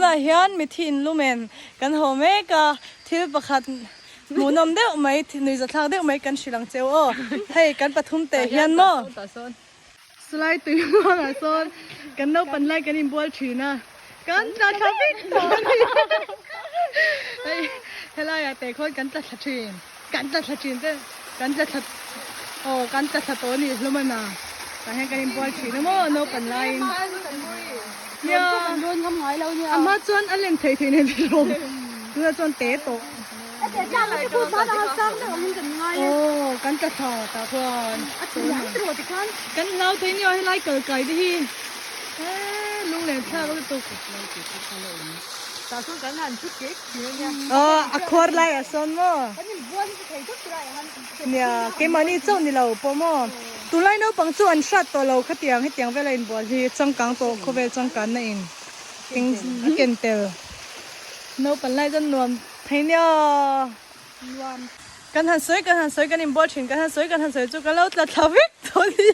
Tunah hian mithi in lumen kan haw mek a, thil pakhat hmuhnawm deuh mai, nuihzathlak deuh mai kan hrilh ang cheu aw. Hei kan pathum teh hian maw? Salai tui ruangah sawn kan naupan lai kan inbual thin a, kan tla thla vek tawh a ni. Hei helaiah teh khawn kan tla thla thin, kan tla thla thin te kan tla thla aw kan tla thla tawh a nih hlawm a na. Tah hian kan inbual thin a maw naupan laiin. Nia a hma chuan a len thei thei nen tiraw tunah chuan te tawh. Aw kan tla thla tah khuan kan hlau thei nia helai kal kai te hi eee lunglen thlak lutuk aw a khuar lai ah sawn maw nia keimahni chauh ni lo pawh maw tunlai naupang chu an hrat tawh lo khatiang hetiang vela inbual hi changkang tawh khawvel changkanna in a ken tel. Naupang lai chuan nuam thei nia. Nuam. Kan han sawi kan han sawi kan inbual thin kan han sawi kan han sawi chu ka lo tla thla vek tawh ni.